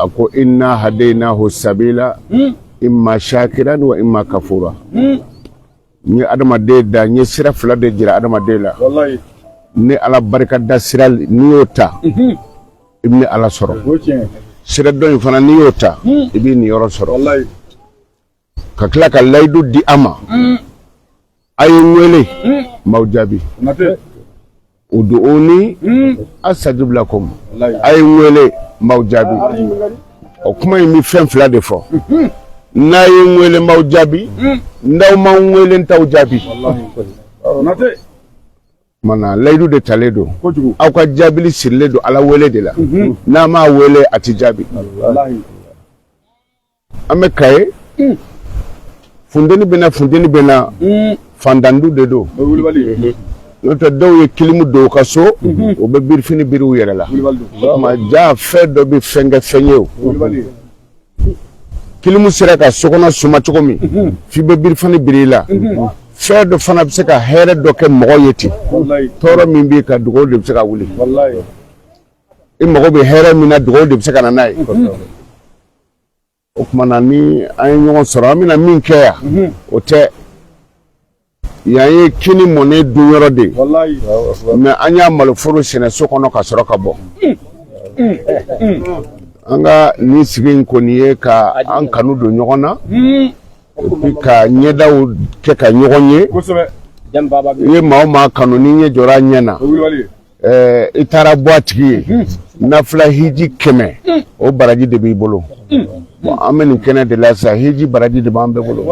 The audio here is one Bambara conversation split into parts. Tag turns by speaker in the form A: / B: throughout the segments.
A: A ko inna hadaynahu sabila imma shakiran wa imma kafura. N ye adamaden da, n ye sira fila de jira adamaden la. Ni Ala barika da sira, n'i y'o ta, i bɛ Ala sɔrɔ. Sira dɔ in fana, n'i y'o ta, i b'i niyɔrɔ sɔrɔ. Ka tila ka layidu di a ma: a ye n wele, n b'aw jaabi. Uduuni astajib lakum, a ye n wele, n b'aw jaabi. O kuma in bɛ fɛn fila de fɔ: n'a ye n wele, n b'aw jaabi; n'aw ma n wele, n t'aw jaabi. Mana layidu de talen don. Aw ka jaabili sirilen don Ala wele de la. N'a m'a wele, a tɛ jaabi. An bɛ Kaye, funteni bɛ na, funteni bɛ na, fantandu de don. N'o tɛ, dɔw ye kilimu don u ka so, u bɛ birifini biri u yɛrɛ la. Ma ja fɛn dɔ bɛ fɛn kɛ fɛn ye. O kilimu sera ka so kɔnɔ suma cogo min f'i bɛ birifini biri i la, fɛn dɔ fana bɛ se ka hɛrɛ dɔ kɛ mɔgɔ ye ten. Tɔɔrɔ min b'i ka, dugawu de bɛ se ka wuli. I mago bɛ hɛrɛ min na, dugawu de bɛ se ka na n'a ye. O tuma na, ni an ye ɲɔgɔn sɔrɔ, an bɛna min kɛ yan, o tɛ yan ye kini mɔnen dun yɔrɔ de ye, mais an y'a maloforo sɛnɛ so kɔnɔ ka sɔrɔ ka bɔ. An ka nin sigi in kɔni ye ka an kanu don ɲɔgɔn na, et puis ka ɲɛdaw kɛ ka ɲɔgɔn ye. I ye maa o maa kanu, ni ɲɛ jɔra a ɲɛ na, i taara bɔ a tigi ye, nafila hiji 100, o baraji de b'i bolo. Bon, an bɛ nin kɛnɛ de la sisan, hiji baraji de b'an bɛɛ bolo.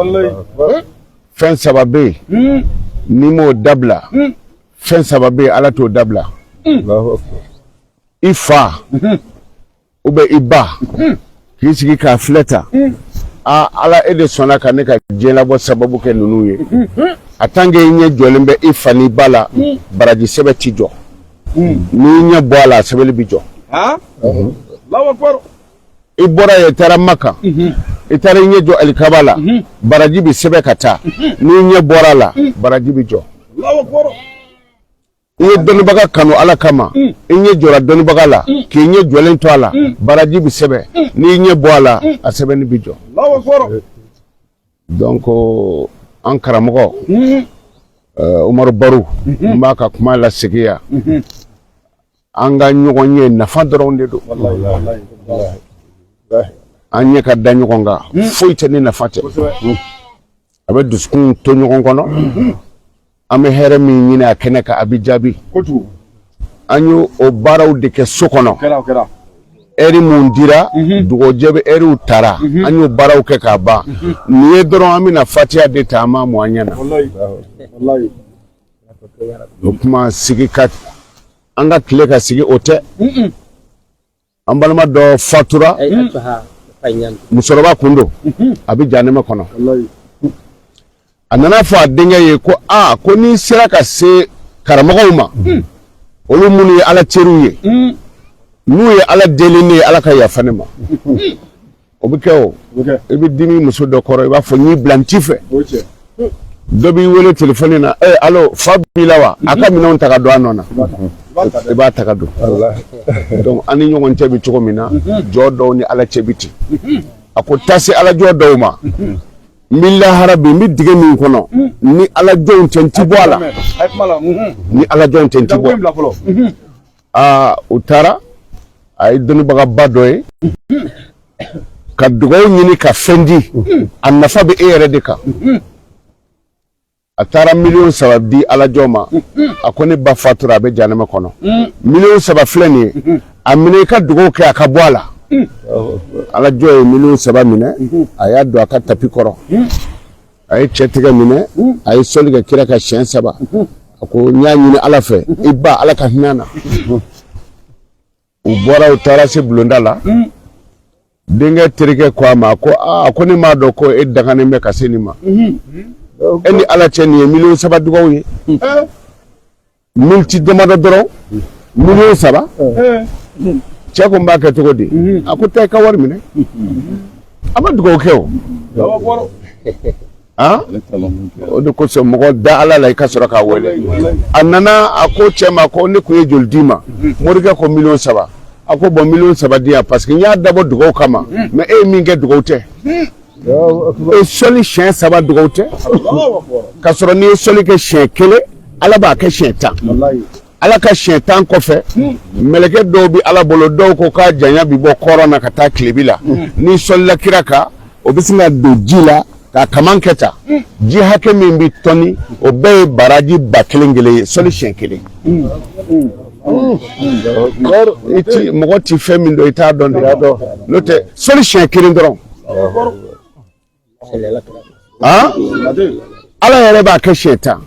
A: Fɛn saba bɛ yen, n'i m'o dabila, fɛn saba bɛ yen, Ala t'o dabila: i fa ou bien i ba k'i sigi k'a filɛ ta, aa Ala, e de sɔnna ka ne ka diɲɛlabɔ sababu kɛ ninnu ye. A tant que i ɲɛ jɔlen bɛ i fa n'i ba la, baraji sɛbɛn ti jɔ. N'i ɲɛ bɔ a la, a sɛbɛnni bi jɔ. I bɔra yen, i taara Maka, i taara i ɲɛ jɔ alikaba la, baraji bi sɛbɛn ka taa. N'i ɲɛ bɔra a la, baraji bi jɔ. I ye dɔnnibaga kanu Ala kama, i ɲɛ jɔra dɔnnibaga la, k'i ɲɛ jɔlen to a la, baraji bi sɛbɛn. N'i ɲɛ bɔ a la, a sɛbɛnni bi jɔ. Donc an karamɔgɔ Umaru Baro, n b'a ka kuma lasegin yan. An ka ɲɔgɔn ye nafa dɔrɔn de don. An ɲɛ ka da ɲɔgɔn kan, foyi tɛ ni nafa tɛ. A bɛ dusukun to ɲɔgɔn kɔnɔ. An bɛ hɛrɛ min ɲini a kɛnɛ kan, a bɛ jaabi. An y'o o baaraw de kɛ so kɔnɔ. Ɛri mun dira, dugujɛ bɛ ɛriw tara, an y'o baaraw kɛ k'a ban. Nin ye dɔrɔn, an bɛna fatiya de ta, an b'a mɔ an ɲɛ na. O kuma sigi ka an ka tile ka sigi, o tɛ. An balima dɔ fatura, musokɔrɔba kun don, a bɛ janɛmɛ kɔnɔ. A nana fɔ a denkɛ ye ko aa, ko n'i sera ka se karamɔgɔw ma, olu minnu ye Ala teriw ye, n'u ye Ala deli ne ye, Ala ka yafa ne ma. O bɛ kɛ. O i bɛ dimi muso dɔ kɔrɔ, i b'a fɔ n y'i bila n t'i fɛ. Dɔ b'i wele telefɔni na: "Ee, allo, fa b'i la wa? A ka minɛnw ta ka don a nɔ na." I b'a ta ka don. Donc an ni ɲɔgɔn cɛ bɛ cogo min na, jɔ dɔw ni Ala cɛ bɛ ten. A ko taa se Ala jɔ dɔw ma, n bɛ lahara bi, n bɛ dingɛ min kɔnɔ, ni Ala jɔnw tɛ, n ti bɔ a la. Ni Ala jɔnw tɛ, n ti bɔ. Aa, u taara, a ye dɔnnibagaba dɔ ye ka dugawu ɲini ka fɛn di, a nafa bɛ e yɛrɛ de kan. A taara miliyɔn 3 di alajɔ ma. A ko ne ba fatura, a bɛ janɛmɛ kɔnɔ, miliyɔn 3 filɛ nin ye, a minɛ i ka dugawu kɛ a ka bɔ a la. Alajɔ ye miliyɔn 3 minɛ, a y'a don a ka tapi kɔrɔ, a ye cɛ tigɛ minɛ, a ye sɔli kɛ kira ka siɲɛ saba. A ko n y'a ɲini Ala fɛ, i ba, Ala ka hinɛ na. U bɔra, u taara se bulonda la. Denkɛ terikɛ ko a ma ko aa, ko ne m'a dɔn ko e danganen bɛ ka se nin ma. E ni Ala cɛ, nin ye miliyɔn 3 dugawu ye, miniti damadɔ dɔrɔn, miliyɔn 3. Cɛ ko n b'a kɛ cogo di? A ko taa i ka wari minɛ, a ma dugawu kɛ. O o de kosɔn, mɔgɔ da Ala la, i ka sɔrɔ k'a wele. A nana, a ko cɛ ma ko ne kun ye joli d'i ma? Morikɛ ko miliyɔn 3. A ko bɔn, miliyɔn 3 di yan, parce que n y'a dabɔ dugawu kama, mais e ye min kɛ, dugawu tɛ. E sɔli siɲɛ saba, dugawu tɛ. K'a sɔrɔ n'i ye sɔli kɛ siɲɛ kelen, Ala b'a kɛ siɲɛ 10. Ala ka siɲɛ 10 kɔfɛ, mɛlɛkɛ dɔw bɛ Ala bolo, dɔw ko k'a janya bɛ bɔ kɔrɔn na ka taa tilebi la. N'i sɔlila kira kan, o bɛ sin ka don ji la k'a kaman kɛ tan. Ji hakɛ min bɛ tɔni, o bɛɛ ye baraji 1000 kelen ye, sɔli siɲɛ kelen. I ti mɔgɔ ti fɛn min dɔn, i t'a dɔn de. N'o tɛ, sɔli siɲɛ kelen dɔrɔn, han, Ala yɛrɛ b'a kɛ siɲɛ 10.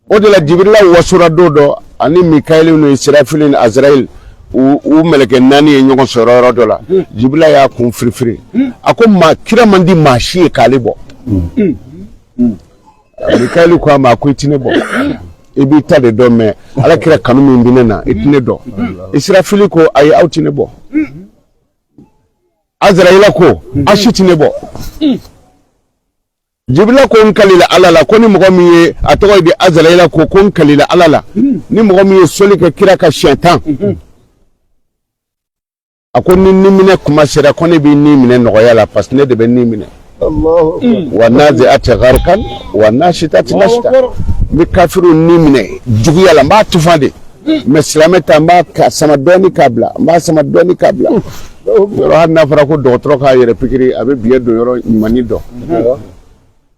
A: O de la Jibirila wasora don dɔ ani Mikayili ni Israfili ni Azrail, u mɛlɛkɛ naani ye ɲɔgɔn sɔrɔ yɔrɔ dɔ la. Jibirila y'a kun firifiri, a ko maa kira man di maa si ye k'ale bɔ. Mikayili ko a ma, a ko i ti ne bɔ, i b'i ta de dɔn, mɛ Ala kira kanu min bɛ ne na, i ti ne dɔn. Israfili ko ayi, aw ti ne bɔ. Azraila ko a si ti ne bɔ. Jibila ko n kalila Ala la ko ni mɔgɔ min ye, a tɔgɔ ye di, Azraila ko n kalila Ala la, ni mɔgɔ min ye sɔli kɛ kira ka siɲɛ 10, a ko ni ni minɛ kuma sera, ko ne b'i ni minɛ nɔgɔya la, parce que ne de bɛ ni minɛ. Wa nazi'ati gharqan wa nashitati nashta. N bɛ kafiriw ni minɛ juguya la, n b'a tufan de, mɛ silamɛ ta, n b'a ka sama dɔɔni k'a bila, n b'a sama dɔɔni k'a bila. Yɔrɔ hali n'a fɔra ko dɔgɔtɔrɔ k'a yɛrɛ pikiri, a bɛ biyɛn don yɔrɔ ɲumanni dɔn.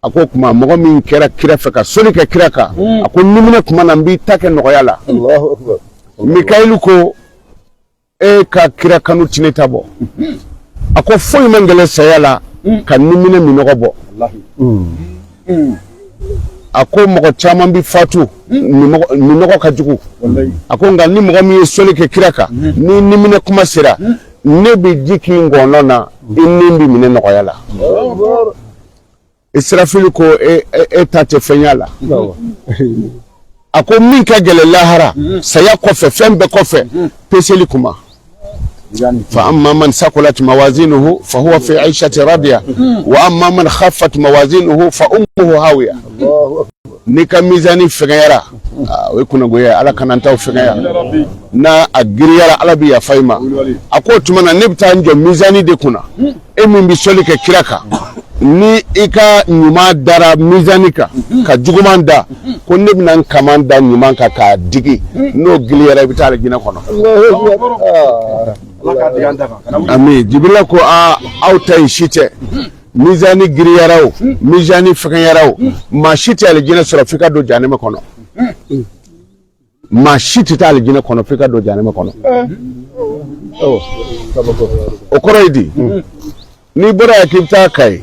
A: A ko kuma mɔgɔ min kɛra kira fɛ ka sɔli kɛ kira kan, a ko niminɛ kuma na, n b'i ta kɛ nɔgɔya la. Mikayilu ko e ka kira kanu ti ne ta bɔ. A ko foyi man gɛlɛn saya la ka niminɛ minɔgɔ bɔ. A ko mɔgɔ caman bɛ fatu, minɔgɔ ka jugu. A ko nka ni mɔgɔ min ye sɔli kɛ kira kan, ni niminɛ kuma sera, ne bɛ ji k'i ngɔnɔ na, i ni bɛ minɛ nɔgɔya la. Israfili ko e ta tɛ fɛn y'a la. A ko min ka gɛlɛn lahara, saya kɔfɛ, fɛn bɛɛ kɔfɛ, peseli kuma. Fa amma man saqulat mawazinuhu fa huwa fi aishati radiya, wa amma man khaffat mawazinuhu fa ummuhu hawiya. N'i ka mizani fɛgɛyara, o ye kunnagoya ye. Ala kana n taw fɛgɛya. N'a a giriyara, Ala bɛ yafa i ma. A ko o tuma na, ne bɛ taa n jɔ mizani de kunna. E min bɛ sɔli kɛ kira kan, ni i ka ɲuman dara mizani kan ka juguman da, ko ne bɛna n kaman da ɲuman kan k'a digi, n'o giliyara, i bɛ taa alijinɛ kɔnɔ. Ami. Jibirila ko aa, aw ta in si tɛ. Mizani giriyara o, mizani fɛgɛyara o, maa si tɛ alijinɛ sɔrɔ f'i ka don janɛmɛ kɔnɔ. Maa si tɛ taa alijinɛ kɔnɔ f'i ka don janɛmɛ kɔnɔ. O kɔrɔ ye di? N'i bɔra yan k'i bɛ taa Kayi,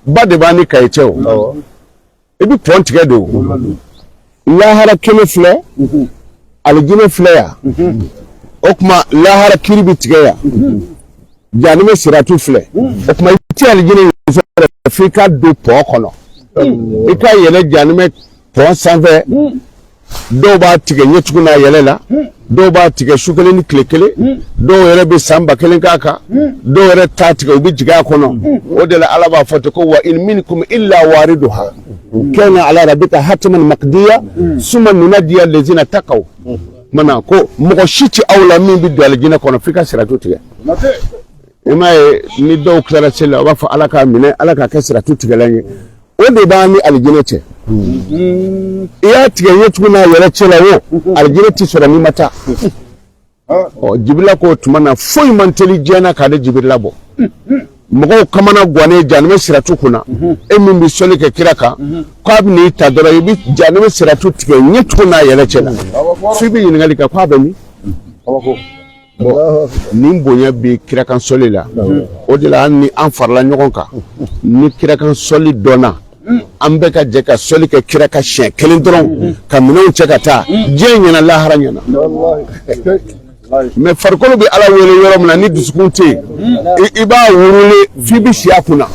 A: ba de b'an ni Kayi cɛ o, i bɛ pɔn tigɛ de o. Lahara kɛnɛ filɛ, alijinɛ filɛ yan. O tuma lahara kiri bɛ tigɛ yan, janɛmɛ siratu filɛ. O tuma i tɛ alijinɛ sɔrɔ f'i ka don pɔn kɔnɔ, i ka yɛlɛ janɛmɛ pɔn sanfɛ. Dɔw b'a tigɛ ɲɛtugu n'a yɛlɛ la, dɔw b'a tigɛ su kelen ni tile kelen, dɔw yɛrɛ bɛ san 1000 k'a kan, dɔw yɛrɛ t'a tigɛ, u bɛ jigin a kɔnɔ. O de la Ala b'a fɔ ten ko wa in minkum illa wariduha kana ala rabbika hatman maqdiya summa nunajjiya allazina taqaw. Mana ko mɔgɔ si tɛ aw la min bɛ don alijinɛ kɔnɔ f'i ka siratu tigɛ. I m'a ye, ni dɔw tilara seli la, u b'a fɔ Ala k'a minɛ, Ala k'a kɛ siratu tigɛlan ye. O de b'an ni alijinɛ cɛ. I y'a tigɛ ɲɛtugu n'a yɛrɛ cɛ la o, alijinɛ tɛ sɔrɔ n'i ma taa. Ɔ, Jibirila ko o tuma na, foyi man teli diɲɛ na k'ale Jibirila bɔ. Mɔgɔw kamana gannen janɛmɛ siratu kunna, e min bɛ sɔli kɛ kira kan, k'a bɛ n'i ta dɔrɔn, i bɛ janɛmɛ siratu tigɛ ɲɛtugu n'a yɛrɛ cɛ la, f'i bɛ ɲininkali kɛ k'a bɛ min. Bon, nin bonya bɛ kirakan sɔli la. O de la hali ni an farala ɲɔgɔn kan, ni kirakan sɔli dɔnna, an bɛɛ ka jɛ ka sɔli kɛ kira ka siɲɛ kelen dɔrɔn, ka minɛnw cɛ ka taa, diɲɛ ɲɛna, lahara ɲɛna. Mɛ farikolo bɛ Ala wele yɔrɔ min na, ni dusukun tɛ yen, i b'a wurule f'i bɛ si a kunna.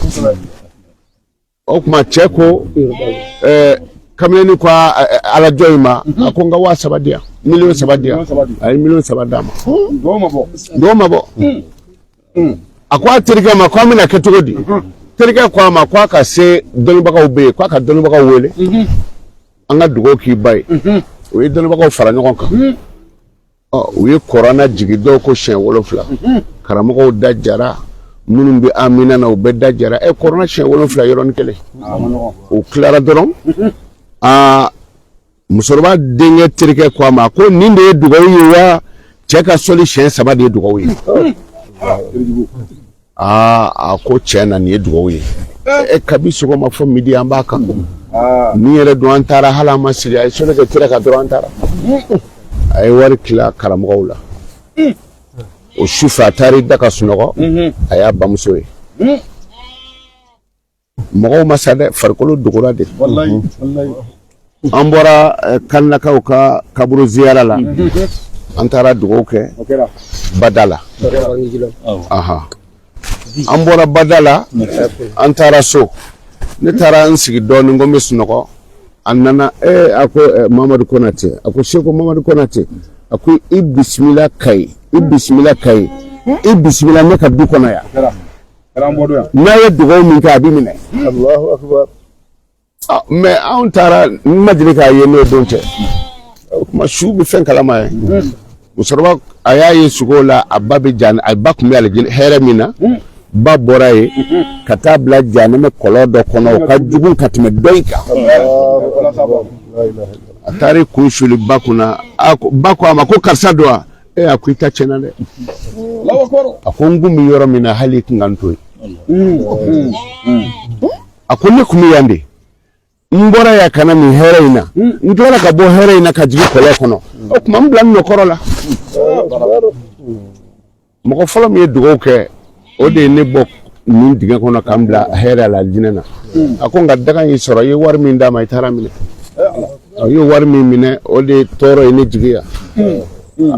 A: O tuma cɛ ko kamalennin ko alajɔ in ma, a ko n ka 3000 di yan, miliyɔn 3 di yan. A ye miliyɔn 3 d'a ma, dɔw ma bɔ. A ko a terikɛ ma ko an bɛna kɛ cogo di? Terikɛ ko a ma ko a ka se dɔnnibagaw bɛ yen, ko a ka dɔnnibagaw wele, an ka dugawu k'i ba ye. O ye dɔnnibagaw fara ɲɔgɔn kan. Ɔ, u ye kɔrɔna jigin, dɔw ko siɲɛ 7. Karamɔgɔw da jara, minnu bɛ amina na, u bɛɛ da jara. Ɛ, kɔrɔna siɲɛ 7 yɔrɔnin kelen. U tilara dɔrɔn, aa, musokɔrɔba denkɛ terikɛ ko a ma ko nin de ye dugawu ye wa? Cɛ ka sɔli siɲɛ 3 de ye dugawu ye. Aa, a ko tiɲɛ na, nin ye dugawu ye. E, kabi sɔgɔma fo midi an b'a kan ni yɛrɛ don, an taara hali an ma sigi, a ye sɔli kɛ kira kan dɔrɔn, an taara. A ye wari tila karamɔgɔw la. O su fɛ, a taara i da ka sunɔgɔ, a y'a bamuso ye. Mɔgɔw ma sa dɛ, farikolo dogora de. An bɔra Kanlakaw ka kaburu ziyara la, an taara dugawu kɛ bada la. An bɔra bada la, an taara so. Ne taara n sigi dɔɔnin ko n bɛ sunɔgɔ. A nana, ee, a ko Mamadu Konate, a ko Seko Mamadu Konate, a ko i bisimila Kayi, i bisimila Kayi, i bisimila ne ka du kɔnɔ yan. N'a ye dugawu min kɛ, a bɛ minɛ.
B: Allahu akbar.
A: Mais anw taara, n ma deli k'a ye n'o don cɛ. O tuma su bɛ fɛn kalama ye. Musokɔrɔba, a y'a ye sugo la, a ba bɛ jan, a ba tun bɛ alijinɛ hɛrɛ min na, ba bɔra yen ka taa bila janɛmɛ kɔlɔn dɔ kɔnɔ, o ka jugu ka tɛmɛ dɔ in kan. A taara i kun suli ba kunna. A ko, ba ko a ma ko karisa don wa? E, a ko i ta tiɲɛna dɛ. A ko n kun bɛ yɔrɔ min na, hali i kun ka n to yen. A ko ne kun bɛ yan de, n bɔra yan ka na nin hɛrɛ in na, n tilala ka bɔ hɛrɛ in na ka jigin kɔlɔn kɔnɔ. O tuma n bila n nɔkɔrɔ la. Mɔgɔ fɔlɔ min ye dugawu kɛ, o de ye ne bɔ nin dingɛ kɔnɔ ka n bila hɛrɛ la alijinɛ na. A ko nka daga y'i sɔrɔ, i ye wari min d'a ma, i taara minɛ. A ye wari min minɛ, o de ye tɔɔrɔ ye ne jigi yan.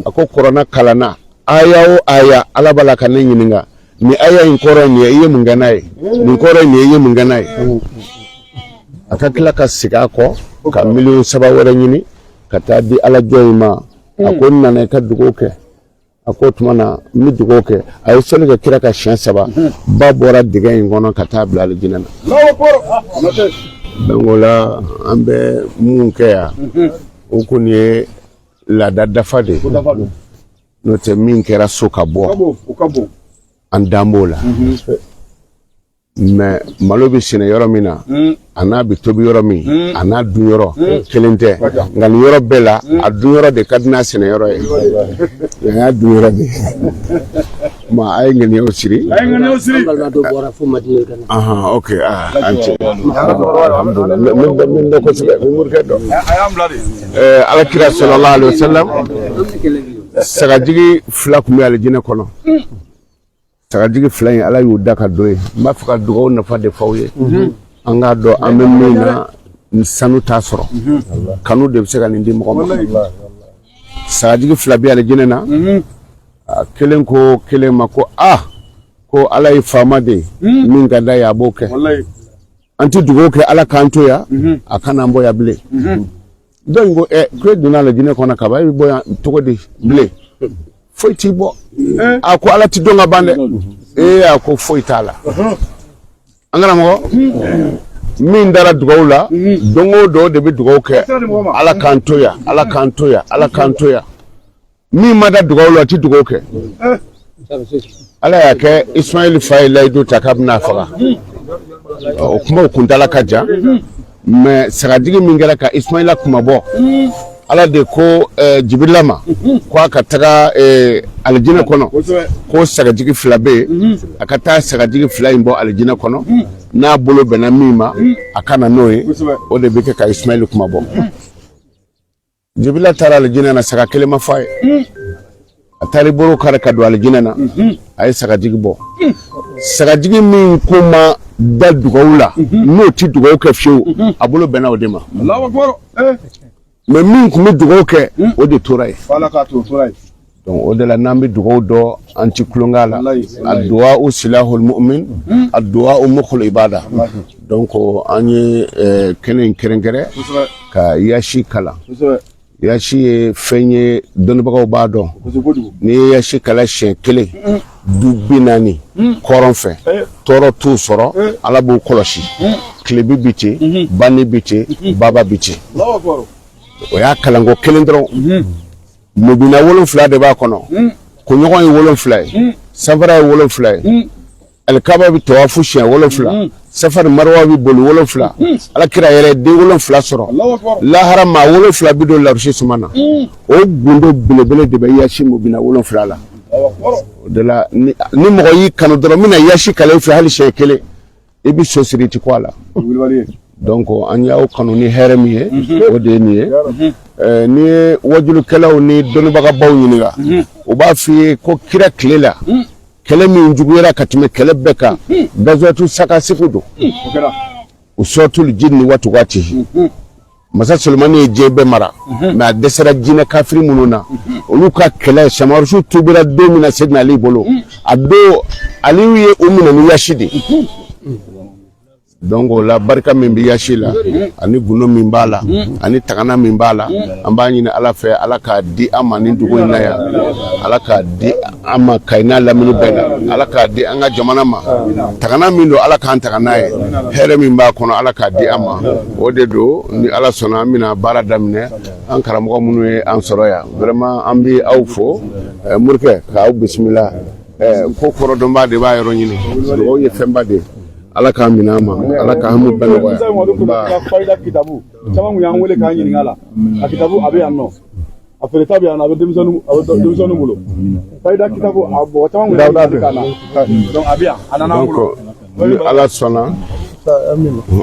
A: A ko kɔrɔna kalanna, aya o aya, Ala b'a la ka ne ɲininka: nin aya in kɔrɔ ye nin ye, i ye mun kɛ n'a ye? Nin kɔrɔ ye nin ye, i ye mun kɛ n'a ye? A ka tila ka segin a kɔ ka miliyɔn 3 wɛrɛ ɲini ka taa di Ala jɔn in ma. A ko n nana i ka dugawu kɛ. A ko o tuma na, n bɛ dugawu kɛ. A ye sɔli kɛ kira ka siɲɛ 3, ba bɔra dingɛ in kɔnɔ ka taa bila alijinɛ na. Donc o la, an bɛ mun kɛ yan, o kɔni ye laada dafa de ye. N'o tɛ, min kɛra so ka bɔ, an dan b'o la. Mais malo bɛ sɛnɛ yɔrɔ min na, a n'a bɛ tobi yɔrɔ min, a n'a dun yɔrɔ kelen tɛ. Nka nin yɔrɔ bɛɛ la, a dun yɔrɔ de ka di n'a sɛnɛ yɔrɔ ye. Yan y'a dun yɔrɔ de ye. Ma a ye ŋaniyaw siri.
C: An balima dɔ bɔra fo Madina ka na.
A: Ahan, ok, ah, an cɛ, alhamdulilah, n bɛ dɔn kosɛbɛ, n bɛ morikɛ dɔn. Ala kira sallallahu alaihi wasallam, sagajigi 2 tun bɛ alijinɛ kɔnɔ. Sagajigi 2 in, Ala y'u da ka don yen. N b'a fɛ ka dugawu nafa de f'aw ye. An k'a dɔn an bɛ min na, sanu t'a sɔrɔ, kanu de bɛ se ka nin di mɔgɔ ma. Sagajigi 2 bɛ alijinɛ na. A kelen ko kelen ma ko aa, ko Ala ye faama de ye, min ka d'a ye, a b'o kɛ. An tɛ dugawu kɛ Ala k'an to yan, a kana an bɔ yan bilen. Dɔ in ko ɛ, ko e donna alijinɛ kɔnɔ kaban, e bɛ bɔ yan cogo di bilen? Foyi t'i bɔ. A ko Ala ti dɔn ka ban dɛ. Ee, a ko foyi t'a la. An karamɔgɔ min dara dugawu la, don o don o de bɛ dugawu kɛ: Ala k'an to yan, Ala k'an to yan, Ala k'an to yan. Min ma da dugawu la, a ti dugawu kɛ. Ala y'a kɛ, Ismaël fa ye layidu ta k'a bɛna faga. O kumaw kuntala ka jan, mais sagajigi min kɛra ka Ismaïla kumabɔ, Ala de ko Jibirila ma ko a ka taga alijinɛ kɔnɔ, ko sagajigi 2 bɛ yen, a ka taa sagajigi 2 in bɔ alijinɛ kɔnɔ. N'a bolo bɛnna min ma, a ka na n'o ye, o de bɛ kɛ ka Ismaël kumabɔ. Jibirila taara alijinɛ na, saga kelen ma fɔ a ye. A taara i bolo kari ka don alijinɛ na, a ye sagajigi bɔ. Sagajigi min ko ma da dugawu la, n'o ti dugawu kɛ fiyewu, a bolo bɛnna o de ma. Mais min tun bɛ dugawu kɛ, o de tora yen. Donc o de la, n'an bɛ dugawu dɔn, an ti tulonkɛ la. Addu'a silahul mu'min, addu'a mukhul ibada. Donc an ye kɛnɛ in kɛrɛnkɛrɛn ka yasi kalan. Yasi ye fɛn ye, dɔnnibagaw b'a dɔn. N'i ye yasi kalan siɲɛ kelen, du 40 kɔrɔn fɛ, tɔɔrɔ t'u sɔrɔ, Ala b'u kɔlɔsi. Tilebi bi ten, banni bi ten, baba bi ten. O y'a kalanko kelen dɔrɔn. Mobina 7 de b'a kɔnɔ. Kunɲɔgɔn ye 7 ye, sanfara ye 7 ye, alikaba bɛ tawafu siɲɛ 7, safa ni mariwa bɛ boli 7, ala kira yɛrɛ den 7 sɔrɔ, lahara maa 7 bɛ don larusi suma na. O gundo belebele de bɛ yasi mobina 7 la. O de la ni mɔgɔ y'i kanu dɔrɔn n bɛna yasi kalan i fɛ hali siɲɛ kelen, i bɛ so siri i ti kɔ a la. Donc an y'aw kanu ni hɛrɛ min ye, o de ye nin ye. N'i ye wajulukɛlaw ni dɔnnibagabaw ɲininka, u b'a f'i ye ko kira tile la, kɛlɛ min juguyara ka tɛmɛ kɛlɛ bɛɛ kan, gazwatu sakasifu don, o suratul jinni wa tugatihi. Masa Solomani ye diɲɛ bɛɛ mara, mais a dɛsɛra jinɛ kafiri minnu na, olu ka kɛlɛ samarusu tubira don min na Seydina Ali bolo, a don Aliyu ye u minɛ ni yasi de. Donc o la, barika min bɛ yasi la, ani gundo min b'a la, ani tagana min b'a la, an b'a ɲini Ala fɛ, Ala k'a di an ma nin dugu in na yan, Ala k'a di an ma Kayi n'a lamini bɛɛ la, Ala k'a di an ka jamana ma. Tagana min don, Ala k'an taga n'a ye, hɛrɛ min b'a kɔnɔ, Ala k'a di an ma. O de don, ni Ala sɔnna, an bɛna baara daminɛ. An karamɔgɔ minnu ye an sɔrɔ yan, vraiment an bɛ aw fo. Morikɛ, k'aw bisimila. Ko kɔrɔdɔnbaa de b'a yɔrɔ ɲini, dugawu ye fɛnba de ye. Ala k'a minɛ an ma, Ala ka hami bɛɛ nɔgɔya.
B: Fayida kitabu caman kun y'an wele k'an ɲininka la. A kitabu a bɛ yan nɔ, a feereta bɛ yan nɔ, a bɛ denmisɛnninw bolo. Fayida kitabu a mɔgɔ caman kun y'an wele ka na, donc a bɛ yan, a nana an bolo.
A: Ni Ala sɔnna,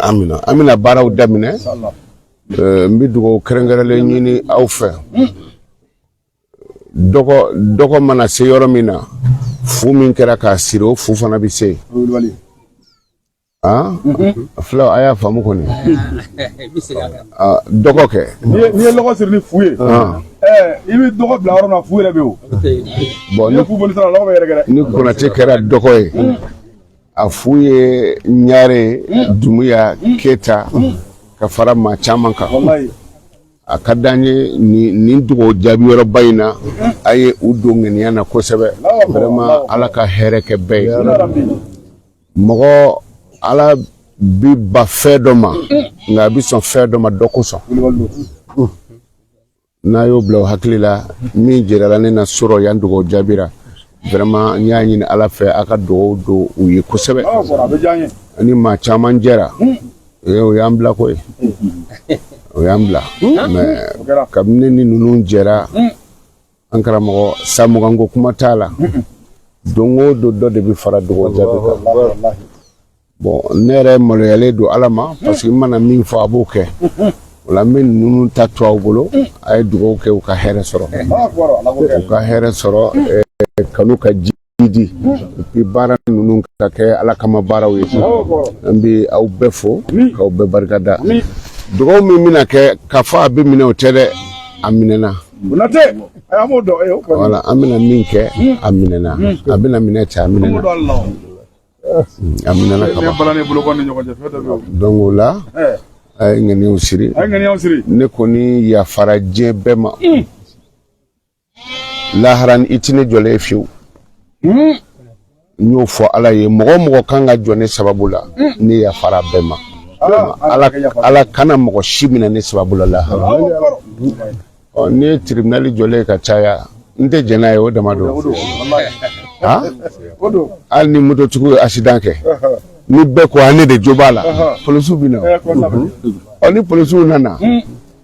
A: amina, an bɛna baaraw daminɛ. N bɛ dugawu kɛrɛnkɛrɛnlen ɲini aw fɛ. Dɔgɔ mana se yɔrɔ min na, fu min kɛra k'a siri, o fu fana bɛ se yen. Filaw, a y'a faamu kɔni, dɔgɔ kɛ.
B: N'i ye lɔgɔ siri ni fu ye, i bɛ dɔgɔ bila yɔrɔ min na, fu yɛrɛ bɛ yen.
A: Bon,
B: ni fu boli sara, lɔgɔ bɛ yɛrɛkɛ dɛ.
A: Ni Konate kɛra dɔgɔ ye, a fu ye Ɲare, Dumuya, Keta, ka fara maa caman kan. A ka d'an ye nin dugawu jaabi yɔrɔba in na, a ye u don ŋaniya na kosɛbɛ. Vraiment, Ala ka hɛrɛ kɛ bɛɛ ye. Mɔgɔ, Ala bi ba fɛn dɔ ma, nka a bi sɔn fɛn dɔ ma dɔ kosɔn. N'a y'o bila o hakili la, min jirala ne na sɔrɔ yan dugawu jaabira, vraiment n y'a ɲini Ala fɛ, a ka dugawu don u ye kosɛbɛ. Ani maa caman jɛra, o y'an bila ko ye, o y'an bila. Mais kabini ni ninnu jɛra, an karamɔgɔ, san 20 ko kuma t'a la. Don o don, dɔ de bɛ fara dugawu jaabi kan. Bon, ne yɛrɛ maloyalen don Ala ma, parce que n mana min fɔ, a b'o kɛ. O la, n bɛ ninnu ta to aw bolo, a ye dugawu kɛ u ka hɛrɛ sɔrɔ, u ka hɛrɛ sɔrɔ, kanu ka jidi, et puis baara ninnu ka kɛ Ala kama baaraw ye. An bɛ aw bɛɛ fo k'aw bɛɛ barikada. Dugawu min bɛna kɛ, k'a fɔ a bɛ minɛ, o tɛ dɛ, a minɛna. Wala an bɛna min kɛ, a minɛna, a bɛna minɛ cɛ, a minɛna, a minɛna ka ban. Donc o la, a ye ŋaniyaw siri. Ne kɔni yafara diɲɛ bɛɛ ma. Lahara i tɛ ne jɔlen ye fiyewu. N y'o fɔ Ala ye, mɔgɔ o mɔgɔ kan ka jɔ ne sababu la, ne yafara bɛɛ ma. Ala kana mɔgɔ si minɛ ne sababu la lahara. Ɔ, n'i ye tribunal jɔlen ka caya, n tɛ jɛn n'a ye, o dama don. Hali ni mototigiw ye accident kɛ, ni bɛɛ ko ne de jo b'a la, polisiw bɛ na. Ɔ, ni polisiw nana,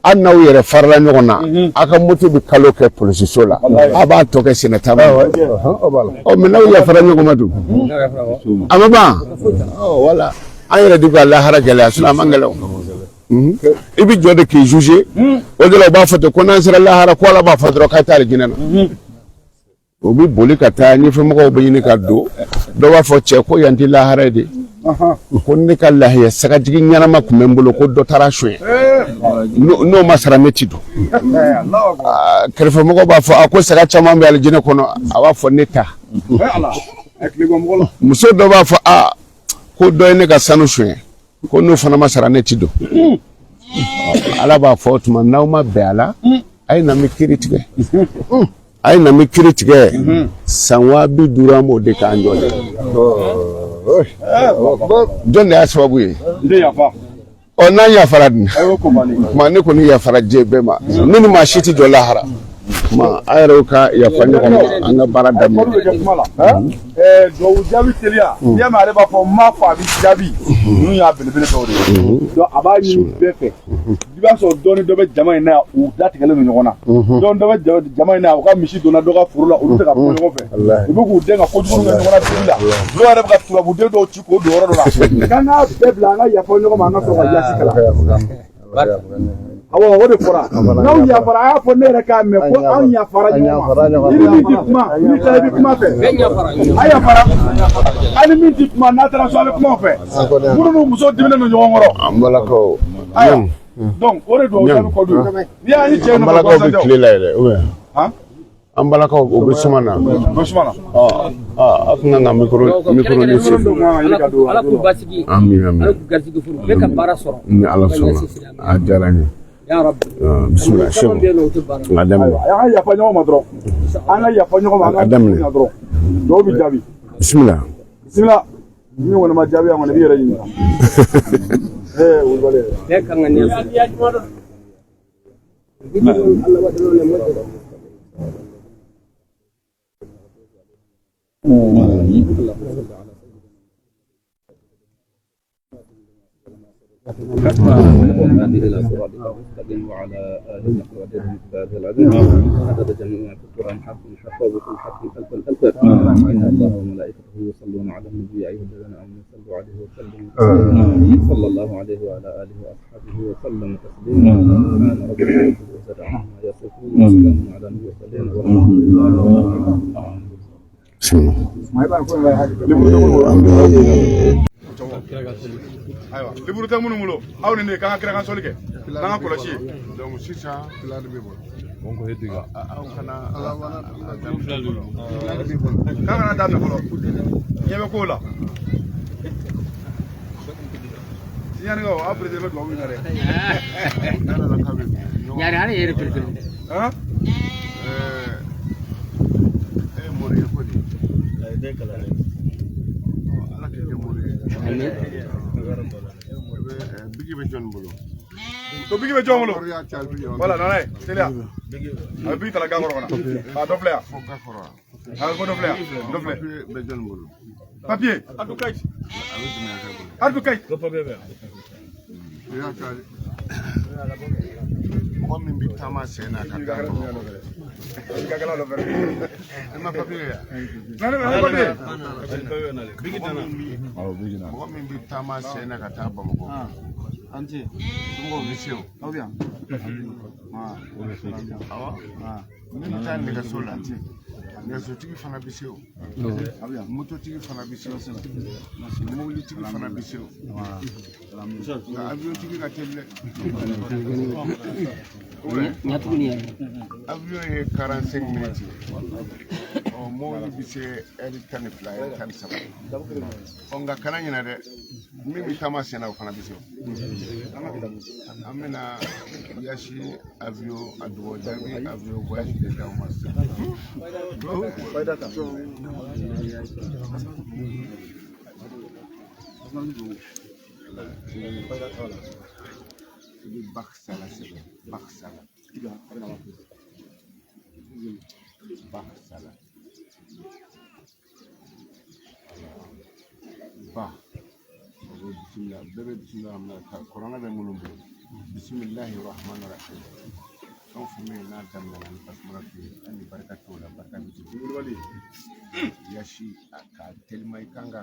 A: hali n'aw yɛrɛ farala ɲɔgɔn na, aw ka moto bɛ kalo kɛ polisiso la, aw b'a tɔ kɛ senna taama. Ɔ, mais n'aw yafara ɲɔgɔn ma dun, a ma ban. Ɔ, wala an yɛrɛ de ka lahara gɛlɛya, sinon a man gɛlɛn o. I bɛ jɔ de k'i juger. O de la, u b'a fɔ ten ko n'an sera lahara, ko Ala b'a fɔ dɔrɔn k'a taa alijinɛ na. O bɛ boli ka taa ɲɛfɛmɔgɔw bɛ ɲini ka don. Dɔw b'a fɔ cɛ ko yan tɛ lahara ye de, ko ne ka lahiya sagajigi ɲɛnama tun bɛ n bolo, ko dɔ taara sonya, n'o ma sara ne ti don. Kɛrɛfɛmɔgɔw b'a fɔ a ko saga caman bɛ alijinɛ kɔnɔ, a b'a fɔ ne ta. Muso dɔ b'a fɔ a ko dɔ ye ne ka sanu sonya, ko n'o fana ma sara ne ti don. Ala b'a fɔ o tuma, n'aw ma bɛn a la, a ye na n bɛ kiiri tigɛ, a ye na n bɛ kiiri tigɛ. San 50,000 an b'o de k'an jɔlen. Jɔn de y'a sababu ye? Ɔ, n'an yafara dun, tuma ne kɔni yafara diɲɛ bɛɛ ma, ne ni maa si tɛ jɔ lahara. Kuma a yɛrɛw ka yafa ɲɔgɔn ma, an ka baara daminɛ.
B: Kɔdu bɛ kɛ kuma la. Duwawu jaabi teliya, n'i y'a mɛn ale b'a fɔ n m'a fɔ a bɛ jaabi, ninnu y'a belebele dɔw de ye. Donc a b'a ɲini bɛɛ fɛ, i b'a sɔrɔ dɔ ni dɔ bɛ jama in na yan, u datigɛlen don ɲɔgɔn na, dɔ ni dɔ bɛ jama in na, u ka misi donna dɔ ka foro la, olu tɛ ka bɔ ɲɔgɔn fɛ, u bɛ k'u den ka kojugu kɛ ɲɔgɔn na dugu la, dɔw yɛrɛ bɛ ka turabuden dɔw ci k'o don yɔrɔ dɔ la, k'an k'a bɛɛ bila, an ka yafa ɲɔgɔn ma, an ka sɔrɔ ka yasi kalan. Awɔ, o de fɔra, n'aw yafara, a y'a fɔ ne yɛrɛ k'a mɛn ko anw yafara ɲɔgɔn ma. I ni min ti kuma, n'i taara i bɛ kuma fɛ, a yafara. A ni min ti kuma, n'a taara so a bɛ kuma o fɛ. Minnu n'u muso diminen don ɲɔgɔn kɔrɔ.
A: An balakaw.
B: Ayiwa, donc o de don, o jaabi kɔ don n'i y'a ni cɛ.
A: An balakaw bɛ tile la yɛrɛ ou bien? An balakaw, o bɛ suma na.
B: O bɛ suma na.
A: Ɔ, a kun kan ka micro ni sen.
C: Ala k'u basigi.
A: Amin, amin.
C: Ala k'u garisɛgɛ furu bɛɛ ka baara sɔrɔ.
A: Ni Ala sɔnna, a diyara n ye.
C: Ya Rabbi.
A: Bisimila.
C: Caman bɛ yen nɔ, o tɛ baara.
A: A daminɛ.
B: Ayiwa, an ka yafa ɲɔgɔn ma dɔrɔn, an ka yafa ɲɔgɔn ma, an ka
A: A daminɛ.
B: dɔrɔn, dɔw bɛ jaabi.
A: Bisimila.
B: Bisimila. Min kɔni ma jaabi yan kɔni, i b'i yɛrɛ ɲininka. Ee, wulibali yɛrɛ.
C: Bɛɛ kan ka ɲɛ sɔrɔ. Allah waɗanoo ne moƴƴere.
D: والهادي إلى صراطك المستقيم وعلى آله حق قدره ومقداره العظيم، عدد جميع في القرآن، حرف حرف وكل حرف ألف ألف. إن الله وملائكته يصلون على النبي، يا أيها الذين آمنوا صلوا عليه وسلموا تسليما. صلى الله عليه وعلى آله وأصحابه وسلم تسليما. سبحان ربك رب العزة عما يصفون، وسلام على المرسلين، والحمد لله رب العالمين.
A: Bisimila.
B: Ayiwa, liburu tɛ minnu bolo, aw ni ne k'an ka kira kan sɔli kɛ n'an ka kɔlɔsi ye.
A: Donc sisan fila de bɛ bolo. Aw kana
B: K'an kana daminɛ fɔlɔ, ɲɛ bɛ kow la. Siɲanikaw, aw perese bɛ dubabu in na dɛ.
C: Ñaari hara yere président.
B: Han.
A: E mori ye ko di? Ala k'i kɛ mori ye. Bigi bɛ jɔn bolo?
B: To bigi bɛ jɔn bolo?
A: Moriya cɛ bigi.
B: Wala nana ye teliya. A bɛ bigi ta la gan kɔrɔ ka na. A dɔ filɛ yan.
A: Fo ga kɔrɔ.
B: A ko dɔ filɛ yan. Dɔ filɛ.
A: Papiye bɛ jɔn bolo?
B: Papier. Abdou Kayit.
A: A bɛ jumɛn kɛ bolo?
B: Abdou Kayit.
A: Moriya cɛ. Mɔgɔ min bɛ taama sen na ka taa Bamakɔ.
B: I ka gɛlɛn dɔ fɛnɛ.
A: I ma papiye ye?
B: Nani nani papier.
A: Mɔgɔ min bɛ taama sen na ka taa Bamakɔ.
B: An ce.
A: Somɔgɔw bɛ se o.
B: Aw bɛ yan.
A: Awɔ. Min bɛ taa nɛgɛso la, nɛgɛsotigi fana bɛ se o. Mototigi fana bɛ se o. Mobilitigi fana bɛ se o. Nka avion-tigi ka teli dɛ.
C: Ñatuguni yɛrɛ.
A: Avion ye 45 minutes ye. Ɔ, mobili bɛ se heure 12, heure 13. Ɔ, nka kana ɲinɛ dɛ, min bɛ taama sen na, o fana bɛ se o. An bɛna yasi avion a dugawu jaabi avion voyage de d'aw ma sisan. I bɛ baksala sɛbɛn, baksala. Baksala. Ba. O bɛ bisimila, bɛɛ bɛ bisimila min ka kɔrɔna bɛ minnu bolo. Bisimilahi rahmani rahim. Fɛn o fɛn bɛ yen n'a daminɛna ni basumala ye, hali ni barika t'o la, barika bɛ jigin. Yasi a ka telima, i kan ka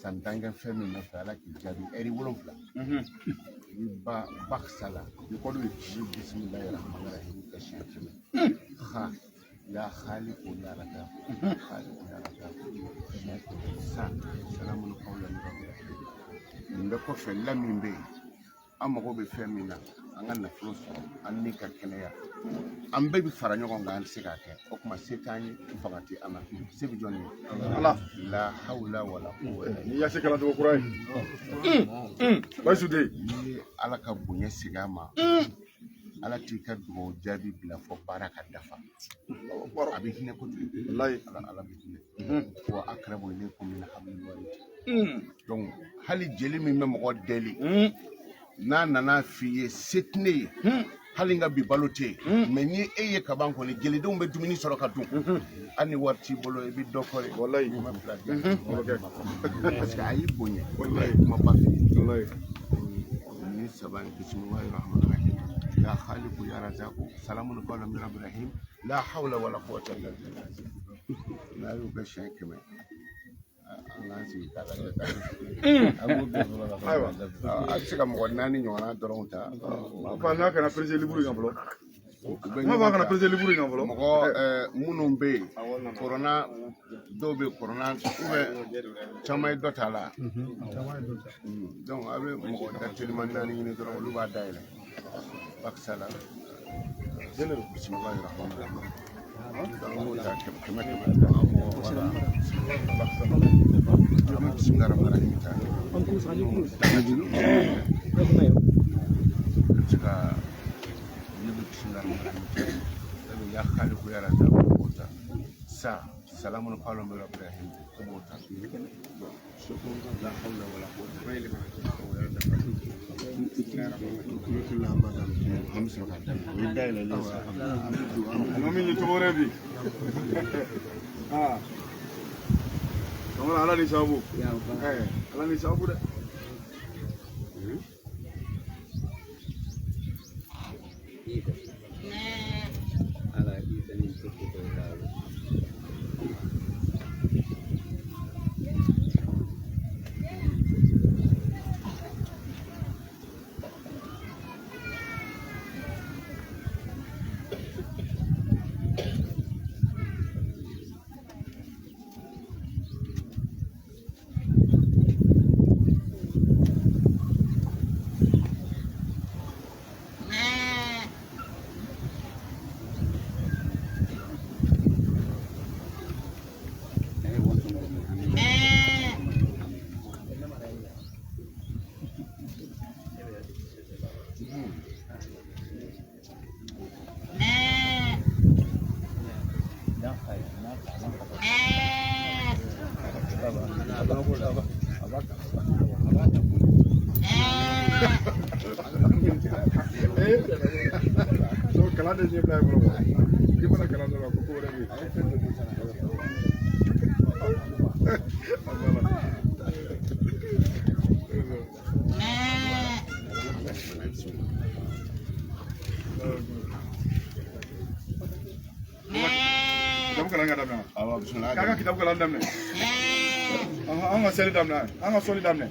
A: san tan kɛ fɛn min nɔfɛ, Ala k'i jaabi ɛri 7. I bɛ ba baksala. I bɛ bisimilahi rahmani rahim kɛ siɲɛ 100. Ha ya khaliqu ya razaq, khaliqu ya razaq. Sa salamun qawlan min rabbir rahim. Nin bɛɛ kɔfɛ, la min bɛ yen, an mago bɛ fɛn min na, an ka nafolo sɔrɔ, an ni ka kɛnɛya, an bɛɛ bɛ fara ɲɔgɔn kan, an tɛ se k'a kɛ. O tuma se t'an ye, fanga tɛ an na, se bɛ jɔn ye?
B: Ala.
A: La hawla wala quwwata.
B: Ni yasi kalan cogo kura ye. Bayisu den.
A: N'i ye Ala ka bonya segin a ma, Ala t'i ka dugawu jaabi bila fɔ baara ka dafa. A bɛ hinɛ kojugu.
B: Walayi.
A: Ala bɛ hinɛ. Wa akrabu ilaykum min hablil warid. Donc hali jeli min bɛ mɔgɔ deli, n'a nana f'i ye se tɛ ne ye, Hali n ka bi balo tɛ yen, mais ni e ye kaban kɔni jelidenw bɛ dumuni sɔrɔ ka dun, hali ni wari t'i bolo i bɛ dɔ kɔri.
B: Walayi.
A: 200 di yan.
B: O bɛ kɛ.
A: Parce que a y'i bonya.
B: Walayi.
A: Kuma ba fɛ.
B: Walayi.
A: Ni saba in, bisimilahi rahmani rahim, ya khaliqu ya razaku, salamun qawlan min rabbir rahim, la hawla wala quwwata illa billah. N'a y'o kɛ siɲɛ 100, an k'an sigi k'a lajɛ.
B: Ayiwa.
A: A bɛ se ka mɔgɔ 4 ɲɔgɔnna dɔrɔn ta.
B: Fa n'a kana presse libre kan fɔlɔ.
A: U bɛ
B: N ma fɔ a kana
A: ɲɔgɔn ta.
B: presse libre kan fɔlɔ.
A: Mɔgɔ minnu bɛ yen korona, dɔw bɛ korona ou bien caman ye dɔ ta la. Donc a bɛ mɔgɔ da teliman 4 ɲini dɔrɔn, olu b'a dayɛlɛ. Bakisa la, bisimilahi rahmani rahim. Donc an b'o ta 100 100. Voilà, an bɛ bisimilahi rahmani rahim ta. I bɛ se ka ne bɛ bisimilahi rahmani rahim ta, ne bɛ ya khaliqu ya razzaqu b'o ta, sa salamun qawlan min rabbir rahim o b'o ta. Bon, la hawla wala quwwata illa billah. An bɛ sɔrɔ k'a daminɛ, o ye dayɛlɛlen ye sa.
B: Mɔgɔ min ye cogo wɛrɛ bi. Aa. Kamara ala ni sababu. Ala ni sababu dɛ.
D: Ala isa ni sokko laawo.
B: Donc kalan de ɲɛ bila ye fɔlɔ quoi. I mana kalan dɔ la ko wɛrɛ bɛ yen. A banna. Kitabu kalan ka daminɛ wa?
A: Awɔ, bisimilahi.
B: K'an ka kitabu kalan daminɛ. An ka seli daminɛ, an ka sɔli daminɛ.